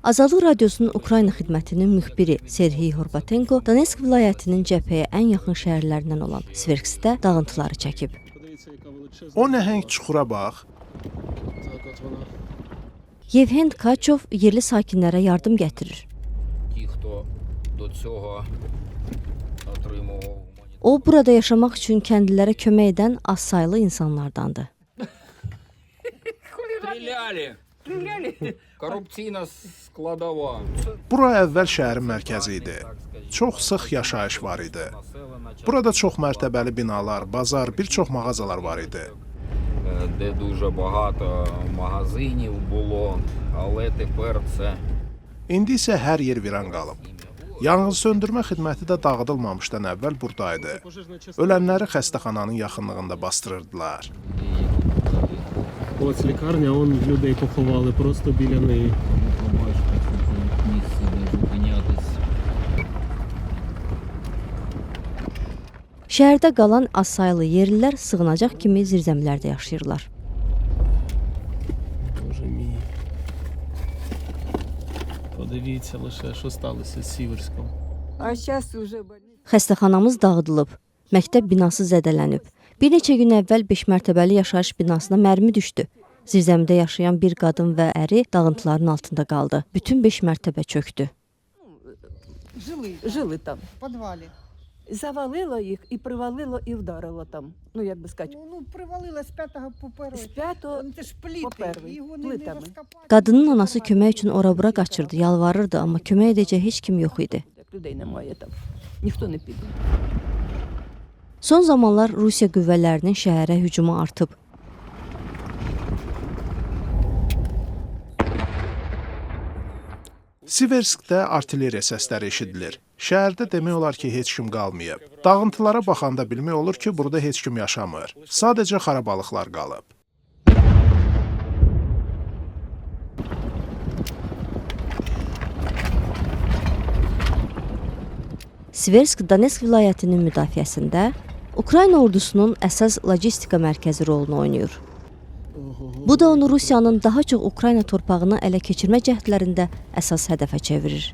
Azadlıq Radiosunun Ukrayna xidmətinin müxbiri Serhiy Horbatenko Donetsk vilayətinin cəbhəyə ən yaxın şəhərlərindən olan Siverskdə dağıntıları çəkib. O nəhəng çuxura bax. Yevhen Tkaçov yerli sakinlərə yardım gətirir. Ті, хто до цього отримував O, burada yaşamaq üçün kəndlilərə kömək edən azsaylı insanlardandır. Стріляли! Стріляли. Корупційна складова. Bura əvvəl şəhərin mərkəzi idi. Çox sıx yaşayış var idi. Burada çox mərtəbəli binalar, bazar, bir çox mağazalar var idi. Де дуже багато магазинів було, але тепер це İndi isə hər yer viran qalıb. Yanğın söndürmə xidməti də dağıdılmamışdan əvvəl buradaydı. Ölənləri xəstəxananın yaxınlığında bastırırdılar. Ось лікарня, он людей поховали просто біля неї. Побачите, це місце, де зупинятись. Şəhərdə qalan azsaylı yerlilər sığınacaq kimi zirzəmilərdə yaşayırlar. Боже мій. Подивіться лише, що сталося з Сіверськом. А зараз уже больниця. Xəstəxanamız dağıdılıb, məktəb binası zədələnib. Bir neçə gün əvvəl 5 mərtəbəli yaşayış binasına mərmi düşdü. Zirzəmidə yaşayan bir qadın və əri dağıntıların altında qaldı. Bütün 5 mərtəbə çökdü. Жили, жили там. В підвалі. Завалило їх і привалило, і вдарило там. Ну, як би сказати, Ну, привалило з п'ятого по з перший. п'ятого Ну, це ж плити, по перший, його не плитами. розкопати. Qadının anası kömək üçün ora-bura qaçırdı, yalvarırdı, amma kömək edəcək heç kim yox idi. як людей немає там. Ніхто не піде. Son zamanlar Rusiya qüvvələrinin şəhərə hücumu artıb. Siverskdə artilleriya səsləri eşidilir. Şəhərdə demək olar ki, heç kim qalmayıb. Dağıntılara baxanda bilmək olur ki, burada heç kim yaşamır. Sadəcə xarabalıqlar qalıb. Siversk Donetsk vilayətinin müdafiəsində Ukrayna ordusunun əsas logistika mərkəzi rolunu oynayır. Bu da onu Rusiyanın daha çox Ukrayna torpağını ələ keçirmə cəhdlərində əsas hədəfə çevirir.